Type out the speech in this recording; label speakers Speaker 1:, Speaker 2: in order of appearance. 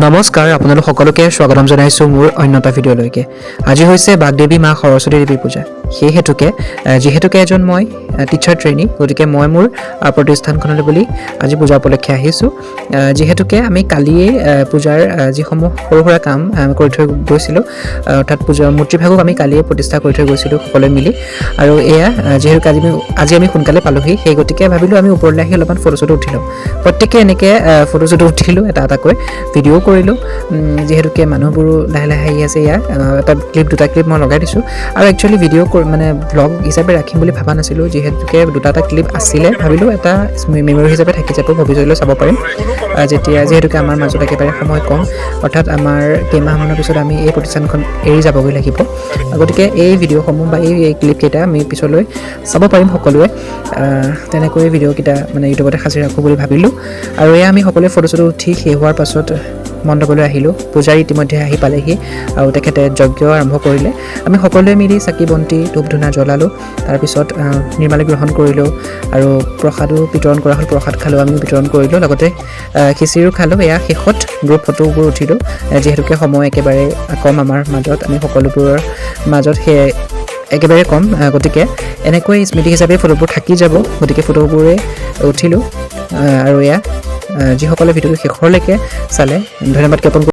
Speaker 1: নমস্কাৰ, আপোনালোক সকলোকে স্বাগতম জনাইছোঁ মোৰ অন্য এটা ভিডিঅ'লৈকে। আজি হৈছে বাগদেৱী মা সৰস্বতী দেৱীৰ পূজা। সেই হেতুকে যিহেতুকে এজন মই টিচাৰ ট্ৰেইনি, গতিকে মই মোৰ প্ৰতিষ্ঠানখনলৈ বুলি আজি পূজা উপলক্ষে আহিছোঁ। যিহেতুকে আমি কালিয়েই পূজাৰ যিসমূহ সৰু সুৰা কাম কৰি থৈ গৈছিলোঁ, অৰ্থাৎ পূজাৰ মূৰ্তিভাগক আমি কালিয়ে প্ৰতিষ্ঠা কৰি থৈ গৈছিলোঁ সকলোৱে মিলি। আৰু এয়া যিহেতুকে আজি আমি সোনকালে পালোহি, সেই গতিকে ভাবিলোঁ আমি ওপৰলৈ আহি অলপমান ফটো চটো উঠি লওঁ। প্ৰত্যেকে এনেকৈ ফটো চটো উঠিলোঁ, এটা এটাকৈ ভিডিঅ' কৰিলোঁ। যিহেতুকে মানুহবোৰো লাহে লাহে আহি আছে। ইয়াৰ এটা ক্লিপ, দুটা ক্লিপ মই লগাই দিছোঁ। আৰু একচুৱেলি ভিডিঅ' মানে ভ্লগ হিচাপে ৰাখিম বুলি ভবা নাছিলোঁ। যিহেতুকে দুটা এটা ক্লিপ আছিলে, ভাবিলোঁ এটা মেমৰি হিচাপে থাকি যাব, ভৱিষ্যতলৈ চাব পাৰিম। যেতিয়া যিহেতুকে আমাৰ মাজত একেবাৰে সময় কম, অৰ্থাৎ আমাৰ কেইমাহমানৰ পিছত আমি এই প্ৰতিষ্ঠানখন এৰি যাবগৈ লাগিব, গতিকে এই ভিডিঅ'সমূহ বা এই ক্লিপকেইটা আমি পিছলৈ চাব পাৰিম সকলোৱে। তেনেকৈ ভিডিঅ'কেইটা মানে ইউটিউবতে সাঁচি ৰাখোঁ বুলি ভাবিলোঁ। আৰু এয়া আমি সকলোৱে ফটো চটো উঠি শেষ হোৱাৰ পাছত মণ্ডপলৈ আহিলোঁ। পূজাৰী ইতিমধ্যে আহি পালেহি আৰু তেখেতে যজ্ঞ আৰম্ভ কৰিলে। আমি সকলোৱে মিলি চাকি বন্তি, ধূপ ধূনা জ্বলালোঁ। তাৰপিছত নিৰ্মালি গ্ৰহণ কৰিলোঁ আৰু প্ৰসাদো বিতৰণ কৰা হ'ল। প্ৰসাদ খালোঁ, আমিও বিতৰণ কৰিলোঁ, লগতে খিচিৰিও খালোঁ। এয়া শেষত গ্ৰুপ ফটোবোৰ উঠিলোঁ। যিহেতুকে সময় একেবাৰে কম আমাৰ মাজত, আমি সকলোবোৰৰ মাজত সেয়ে একেবাৰে কম, গতিকে এনেকৈ স্মৃতি হিচাপে ফটোবোৰ থাকি যাব, গতিকে ফটোবোৰে উঠিলোঁ। আৰু এয়া যিসকলে ভিডিঅ'টো শেষৰলৈকে চালে, ধন্যবাদ জ্ঞাপন।